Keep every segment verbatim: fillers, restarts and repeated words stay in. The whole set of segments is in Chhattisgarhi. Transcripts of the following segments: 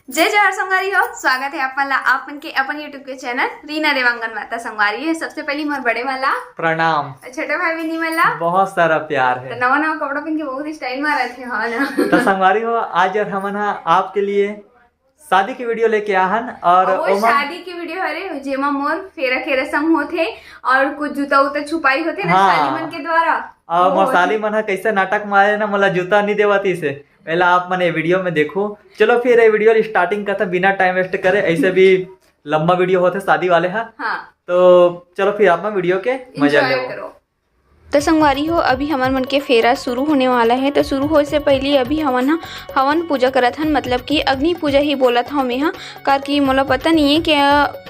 जय जोहार संगवारी हो, स्वागत है आप मन ला आप मन के अपन YouTube के चैनल रीना देवांगन माता। संगवारी है, सबसे पहली मोर बड़े मन ला प्रणाम। छोटे भाई बहिनी मन ला बहुत सारा प्यार है। तो नवा नवा कपड़ा पहन के बहुत स्टाइल मारत है, हाँ ना? तो संगवारी हो, आज यार हमन हा आपके लिए शादी की वीडियो लेके आहन और और वो ओमन शादी की वीडियो हरे, जेमा मोर फेरा के रसम होथे और कुछ जूता उता छुपाई होथे ना हाँ। शादी मन के द्वारा, और वो मोर होथे। साली मन हा कैसे नाटक मारे ना, मोला जूता नहीं देवत इसे। पहला आप मन ये वीडियो में देखो। चलो फिर ये वीडियो स्टार्टिंग करते हैं, बिना टाइम वेस्ट करे, ऐसे भी लंबा वीडियो होते शादी वाले हा। हाँ। तो चलो फिर आप मन वीडियो के मजा Enjoy लेवो। करो। तो संगवारी हो, अभी हमर मन के फेरा शुरू होने वाला है। तो शुरू होए से पहले अभी हमन ह हवन पूजा करत हन, मतलब कि अग्नि पूजा ही बोलत हव मेहा, काबर कि मोला पता नहीं है कि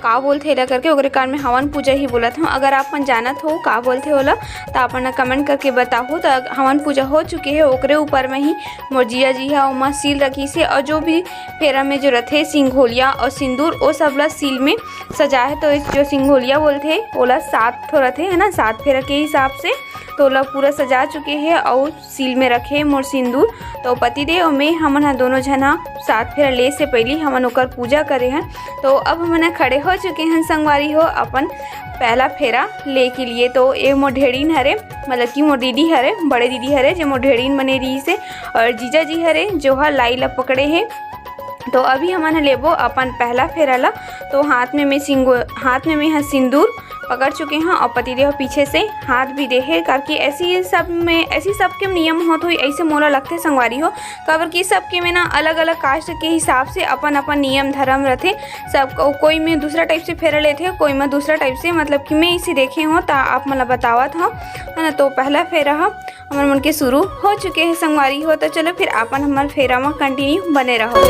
का बोलथे एला करके, ओकरे कारण मैं हवन पूजा ही बोलत हव। अगर आप मन जानत हो का बोलथे ओला, तो आप मन कमेंट करके बताहू। तो हवन पूजा हो चुके है, ओकरे ऊपर में ही मोर जिया जी हा ओमा सील रखिस हे, और जो भी फेरा में जो रथे सिंघोलिया और सिंदूर, ओ सब ला सील में सजा है। तो इस जो सिंघोलिया बोलथे ओला सात ठो रथे, है ना, सात फेरा के हिसाब से, तो ओला पूरा सजा चुके है और सील में रखे मोर सिंदूर। तो पतिदेव में हमन ह दोनों झन ह सात फेरा ले से पहली हमन ओकर पूजा करे हन। तो अब हमन ह खड़े हो चुके हन संगवारी हो अपन पहला फेरा ले के लिए। तो ये मोर ढेड़ीन हरे, मतलब कि मोर दीदी हरे, बड़े दीदी हरे, जो मोर ढेड़ीन बने रही से, और जीजा जी हरे जो हा लाई ला पकड़े है। तो अभी हमन ह लेबो अपन पहला फेरा ला। तो हाथ में मैं सिंगो हाथ में मैं ह सिंदूर पकड़ चुके हैं और पतिदेव पीछे से हाथ भी दे है, करके ऐसी सब में ऐसी सबके नियम होत होई, ऐसे मोला लगथे संगवारी हो, काबर कि सबके में ना अलग अलग कास्ट के हिसाब से अपन अपन नियम धर्म रथे। सब को, कोई में दूसरा टाइप से फेरा लेथे, कोई में दूसरा टाइप से, मतलब कि मैं इसे देखे हूँ तो आप मन ला बतावत हूँ, है ना। तो पहला फेरा ह हमर मन के शुरू हो चुके हैं संगवारी हो। तो चलो फिर आपन हमर फेरा म कंटिन्यू बने रहो।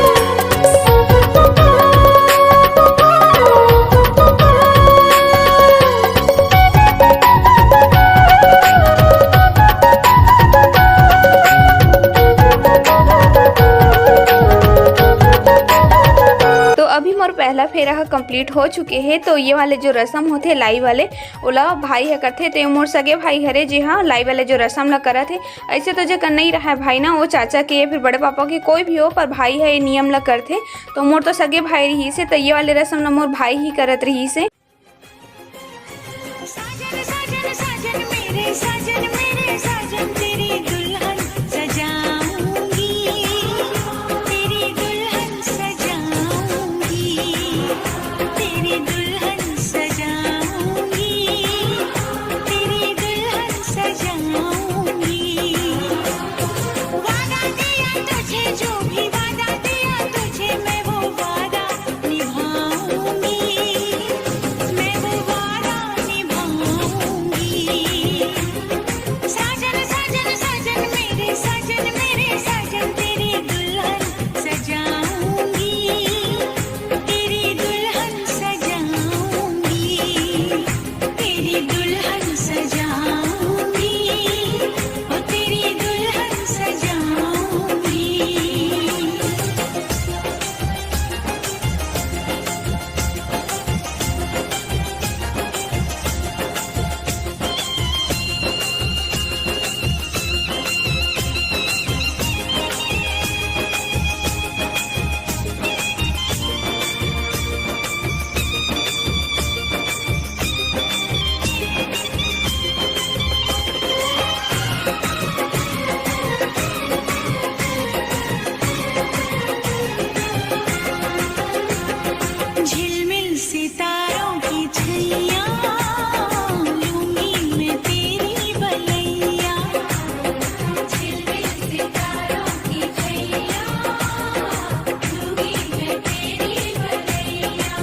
तो अभी मोर पहला फेरा ह कंप्लीट हो चुके हे। तो ये वाले जो रसम होथे लाई वाले, ओला भाई ह करथे। तो ये मोर सगे भाई हरे, जे ह लाई वाले जो रसम ला करत हे। ऐसे तो जेकर नइ रहय भाई ना, वो चाचा के या फिर बड़े पापा के कोई भी हो, पर भाई ह ये नियम ला करथे। तो मोर तो सगे भाई रहिस हे, तो ये वाले रसम ला मोर भाई ही करत रहिस हे। साजन, साजन, साजन मेरे, साजन मेरे, साजन तेरी दुल्हन सजाऊंगी, तेरी दुल्हन सजाऊंगी, तेरी दुल्हन सजाऊंगी, तेरी दुल्हन सजाऊंगी। वादा दिया तुझे, जो भी वादा दिया तुझे, मैं वो वादा निभाऊंगी, मैं वो वादा निभाऊंगी। साजन, साजन, साजन मेरे, साजन मेरे, साजन तेरी दुल्हन सजाऊंगी, तेरी दुल्हन सजाऊंगी, तेरी दुल्हन सजाऊंगी, ओ तेरी दुल्हन सजाऊंगी। झिलमिल सितारों की छैया, लूंगी मैं तेरी बलैया। झिलमिल सितारों की छैया, लूंगी मैं तेरी बलैया।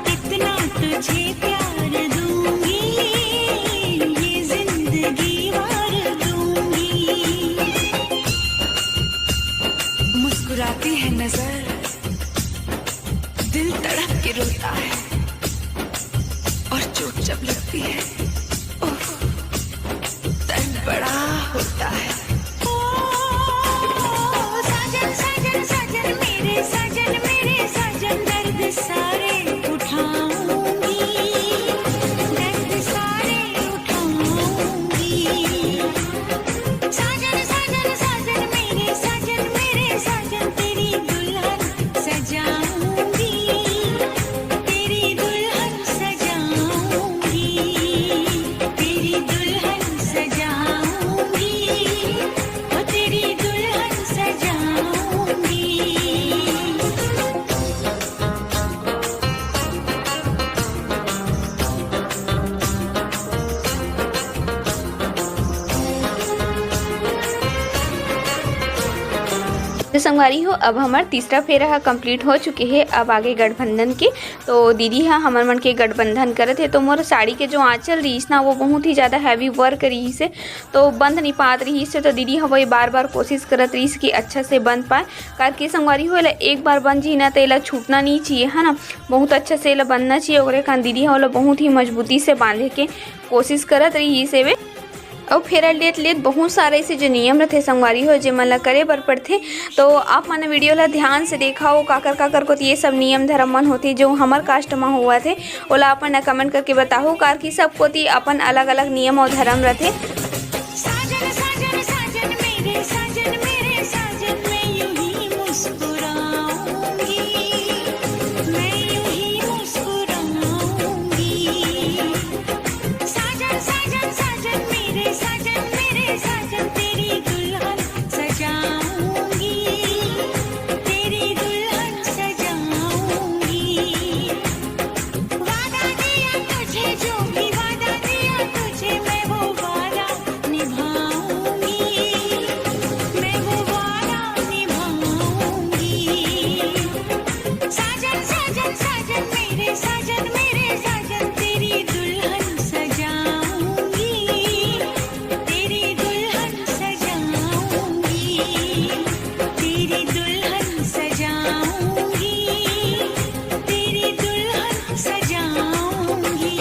कितना तुझे प्यार दूंगी, ये जिंदगी वार दूंगी। मुस्कुराती है नजर, दिल तड़प के रोता है, और चोट जब लगती है, उफ, दर्द बड़ा होता है। ओ, साजन, साजन, साजन मेरे, साजन मेरे, साजन दर्द सारे उठाऊंगी, दर्द सारे उठाऊंगी। साजन, साजन, साजन मेरे, साजन मेरे, साजन तेरी दुल्हन तो संगवारी हो, अब हमर तीसरा फेरा ह complete हो चुके हे। अब आगे गठबंधन के। तो दीदी ह हमर मन के गठबंधन करत हे, तो मोर साड़ी के जो आंचल रहिस ना, वो बहुत ही ज्यादा heavy work रहिस हे, तो बंध नहीं पात रहिस हे। तो दीदी ह वही बार बार कोशिश करत रहिस कि अच्छा से बंध पाए, काबर कि संगवारी हो, एला एक बार बंध जी ना, तो एला छूटना नहीं चाहिए, है ना। बहुत अच्छा से एला बंधना चाहिए। ओकरे कारण दीदी ह ओला बहुत ही मजबूती से बांधे के कोशिश करत रहिस हे। अउ फेरा लेत लेत बहुत सारा ऐसे जो नियम रथे संगवारी हो, जेमन ला करे बर पड़थे। तो आप मन वीडियो ला ध्यान से देखा हो, काकर काकर कोती ये सब नियम धर्म मन होथे, जो हमर कास्ट म होवत हे, ओला अपन comment करके बताहू, काबर कि सब कोती अपन अलग अलग नियम अउ धर्म रथे। साजन, साजन, साजन मेरे, साजन मेरे, साजन मैं यूं ही मुस्कुराऊंगी, मैं यूं ही मुस्कुराऊंगी। साजन, साजन, साजन मेरे, साजन मेरे, साजन तेरी दुल्हन सजाऊंगी, तेरी दुल्हन सजाऊंगी। वादा दिया तुझे, जो भी वादा दिया तुझे, मैं वो वादा निभाऊंगी, मैं वो वादा निभाऊंगी। साजन, साजन, साजन मेरे, साजन मेरे, साजन तेरी दुल्हन सजाऊंगी, तेरी दुल्हन सजाऊंगी, तेरी दुल्हन सजाऊंगी, तेरी दुल्हन सजाऊंगी।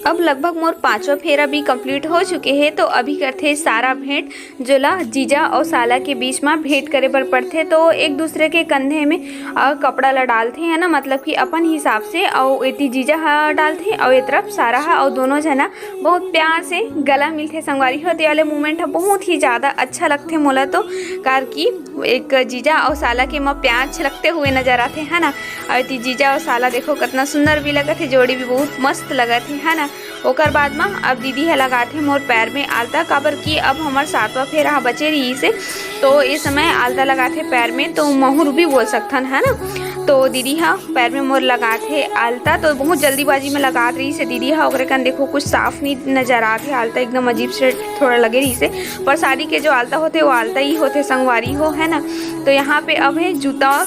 अब लगभग मोर पांचवा फेरा भी complete हो चुके हे, तो अभी करथे सारा भेंट, जोला जीजा अउ साला के बीच में भेंट करे बर पड़थे। तो एक दूसरे के कंधे में, अ, कपड़ा ला डालथे, है ना, मतलब कि अपन हिसाब से, अउ एती जीजा ह डालथे अउ ए तरफ सारा ह, अउ दोनों झना बहुत प्यार से गला मिलथे संगवारी हो। तो ये वाले moment ह बहुत ही ज्यादा अच्छा लगथे मोला तो, काबर कि एक जीजा अउ साला के म प्यार छलकते हुए नजर आथे, है ना। अउ एती जीजा अउ साला देखो कितना सुंदर भी लगत हे, जोड़ी भी बहुत मस्त लगत हे, है ना। ओकर बाद म अब दीदी ह लगाथे मोर पैर में आलता, काबर कि अब हमर सातवां फेरा ह बचे रहिस हे, तो ए समय आलता लगाथे पैर में, तो महुर भी बोल सकथन, है ना। तो दीदी ह पैर में मोर लगाथे आलता, तो बहुत जल्दीबाजी में लगात रहिस हे दीदी ह, ओकरे कारण देखो कुछ साफ नहीं नजर आत हे, आलता एकदम अजीब से थोड़ा लगे रहिस हे। पर शादी के जो आलता होथे, वो आलता ही होथे संगवारी हो, है ना। तो यहाँ पे अब हे जूता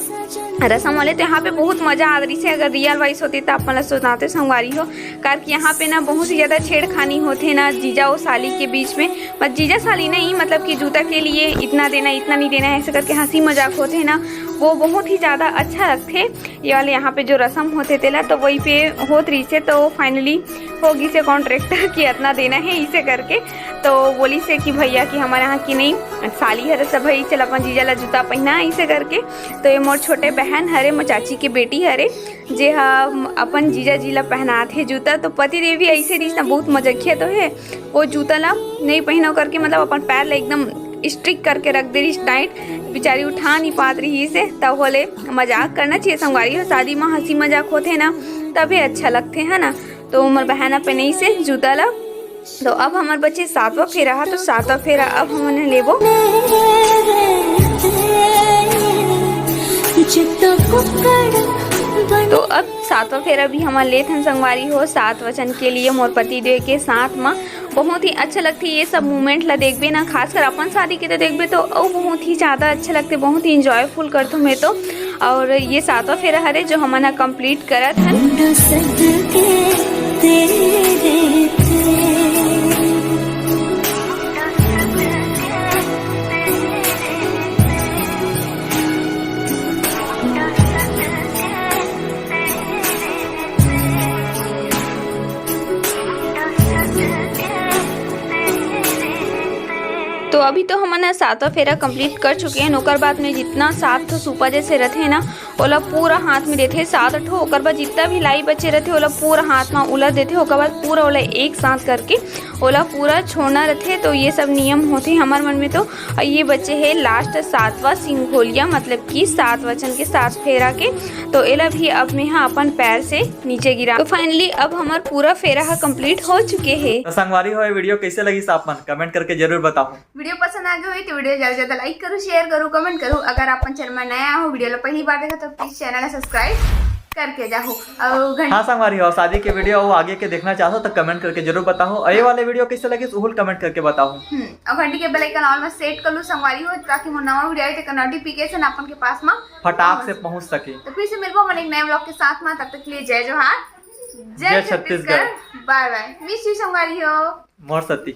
रसम वाले, तो यहाँ पे बहुत मजा आत रहिस हे। अगर real wise होती, तो आप मन ला सुनाते संगवारी हो, काबर कि यहाँ पे ना बहुत ही ज्यादा छेड़खानी होथे ना जीजा अउ साली के बीच में। मत जीजा साली नहीं, मतलब कि जूता के लिए इतना देना, इतना नहीं देना है, ऐसे करके हंसी मजाक होथे ना, वो बहुत ही ज्यादा अच्छा लगथे। ये वाले यहाँ पे जो रसम होथे तेला, तो वही पे होत रहिस हे, तो finally हो गिस हे contract कि इतना देना है, इसे करके। तो बोलिस हे कि भैया कि हमर यहाँ की नहीं, साली हरे सब भाई, चल अपन जीजा ला जूता पहना, इसे करके। तो ये मोर छोटे बहन हरे, मोर चाची के बेटी हरे, जे ह अपन जीजा जी ला पहनात हे जूता। तो पति देव भी ऐसे रहिस ना, बहुत मजकिया तो हे, वो जूता ला नहीं पहनो करके, मतलब अपन पैर ला एकदम strict करके रख दे रहिस tight, बेचारी उठा नहीं पात रहिस हे, तब होले मजाक करना चाहिए संगवारी हो, शादी में हंसी मजाक होथे ना, तभी अच्छा लगथे, है ना। तो मोर बहन ह पहनाइस हे जूता ला। तो अब हमर बचे सातवां फेरा ह, तो सातवां फेरा अब हमन ह लेबो। तो अब सातवां फेरा भी हमन लेत हन संगवारी हो, सात वचन के लिए मोर पति देव के साथ म। बहुत ही अच्छा लगथे ये सब moment ला देखबे ना, खासकर अपन शादी के तो देखबे तो अउ बहुत ही ज्यादा अच्छा लगथे, बहुत ही enjoyful करथो मैं तो। और ये सातवां फेरा हरे जो हमन ह complete करत हन। तो अभी तो हमन ह सातवां फेरा कंप्लीट कर चुके हैं। ओकर बाद में जितना सात ठो सूपा जैसे रथे ना, ओला पूरा हाथ में देथे सात ठो। ओकर बाद जितना भी लाई बचे रथे, ओला पूरा हाथ में उलर देथे। ओकर बाद पूरा ओला एक साथ करके ओला पूरा छोड़ना रथे। तो ये सब नियम होथे हमर मन में तो। और ये बचे है लास्ट सातवां सिंघोलिया, मतलब कि सात वचन के सात फेरा के। तो एला भी अब मैं हा अपन पैर से नीचे गिरा। तो फाइनली अब हमर पूरा फेरा हा कंप्लीट हो चुके है। तो संगवारी हो, ये वीडियो कैसे लगिस आप मन कमेंट करके जरूर बताओ। वीडियो पसंद आ गए हो तो वीडियो ज्यादा से ज्यादा लाइक करो, शेयर करो, कमेंट करो। अगर आप अपन चैनल में नया हो, वीडियो ला पहली बार देखा तो प्लीज चैनल ला सब्सक्राइब करके जाओ। और घंटी हाँ संगवारी हो, शादी के वीडियो वो आगे के देखना चाहते हो तो कमेंट करके जरूर बताओ। और ये वाले वीडियो कैसे लगिस उहुल कमेंट करके बताओ। हम्म, और घंटी के बेल आइकन ऑल में सेट कर लो संगवारी हो, ताकि मोर नवा वीडियो आए तेकर नोटिफिकेशन अपन के पास में फटाक से पहुंच सके। तो फिर से मिलबो हमन एक नए व्लॉग के साथ में, तब तक के लिए जय जोहार, जय जय छत्तीसगढ़। छत्तीसगढ़, बाय बाय, मिस यू संगवारी हो। मोर सती।